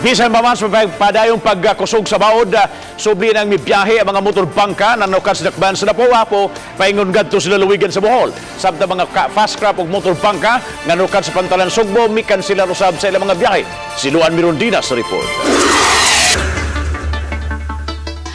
Bisan pa man sa padayong pagkusog sa baod, subli nang mibiyahe ang mga motor bangka na nukad sa dakban sa Lapu-Lapu, paingon ngadto sa lalawigan sa Bohol. Samtang mga fast craft ug motor bangka nga nukad sa Pantalan Sugbo, mikanselar usab sa ilang mga biyahe. Si Luan Mirondina sa report.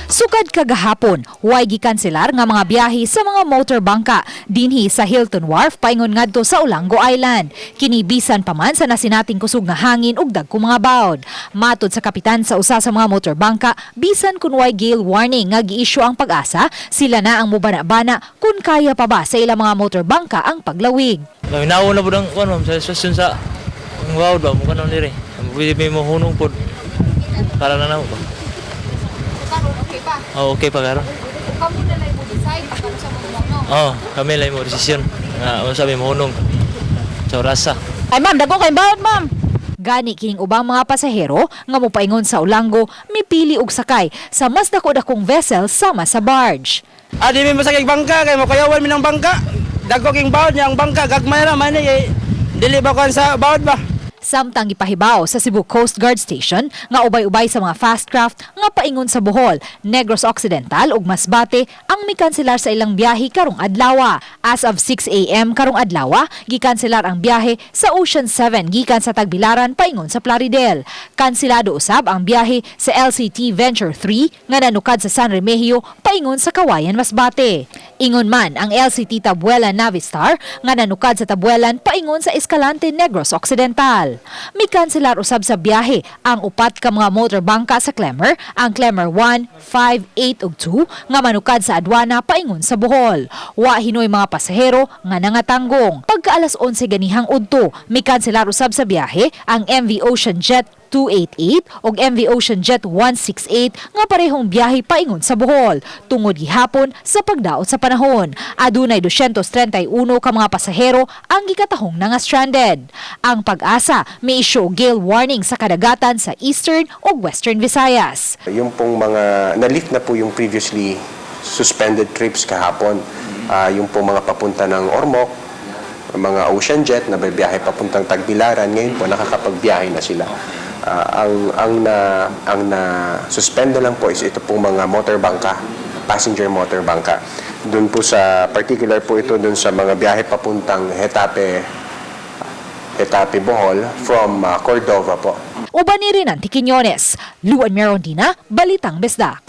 Sukad kagahapon, way gikanselar nga mga biyahe sa mga motor bangka dinhi sa Hilton Wharf paingon ngadto sa Olango Island. Kini bisan pa man sa nasinating kusog nga hangin ug dagko mga bawd. Matod sa kapitan sa usa sa mga motor bangka, bisan kun way gale warning nga gi-issue ang PAGASA, sila na ang mubana-bana kung kaya pa ba sa ilang mga motor bangka ang paglawig. Naminaw na po ng kuan, ma'am, sa sitwasyon sa ang bawod ba mo kanon diri. Pwede may mohunong pod. Para na namo ba? Karon okay pa. Oh, okay pa karon. Kamo na lang mo decide kung sa mga no. Oh, kami lang mo desisyon nga unsa may mohunong sa orasa. Ay ma'am, dagko kay bawod, ma'am. Gani kining ubang mga pasahero nga mopaingon sa Olango mipili og sakay sa mas dako-dakong vessel sama sa barge. Ah, di mi masakay bangka kay makayawan mi ng bangka. Dagko king bawod niya ang bangka gagmay ra man ni eh, dili ba kuan sa bawod ba. Samtang gipahibaw sa Cebu Coast Guard Station nga ubay-ubay sa mga fast craft nga paingon sa Bohol, Negros Occidental ug Masbate ang mikanselar sa ilang biyahe karong adlaw. As of 6 a.m. karong adlaw, gikanselar ang biyahe sa Ocean 7 gikan sa Tagbilaran paingon sa Plaridel. Kanselado usab ang biyahe sa LCT Venture 3 nga nanukad sa San Remigio paingon sa Kawayan, Masbate. Ingon man ang LCT Tabuelan Navistar nga nanukad sa Tabuelan paingon sa Escalante, Negros Occidental. Mikanselar usab sa biyahe ang upat ka mga motor bangka sa Clemmer, ang Clemmer 1, 5, 8 ug 2 nga manukad sa Aduana paingon sa Bohol. Wa hinoy mga pasahero nga nangatanggong. Pagka alas 11 ganihang udto, mikanselar usab sa biyahe ang MV Ocean Jet 288 ug MV Ocean Jet 168 nga parehong biyahe paingon sa Bohol tungod gihapon sa pagdaot sa panahon. Adunay 231 ka mga pasahero ang gikatahong nga stranded. Ang PAGASA may issue og gale warning sa kadagatan sa Eastern ug Western Visayas. Yung pong mga, na-lift na po yung previously suspended trips kahapon. Yung pong mga papunta ng Ormoc, mga Ocean Jet na bibiyahe papuntang Tagbilaran, ngayon po nakakapagbiyahe na sila. Ang na suspend na lang po is ito pong mga motor bangka, passenger motor bangka. Doon po sa particular po ito doon sa mga biyahe papuntang Getafe, Bohol from Cordova po. Uban ni Rinanti Quiñones, Luan Merondina, Balitang Bisdak.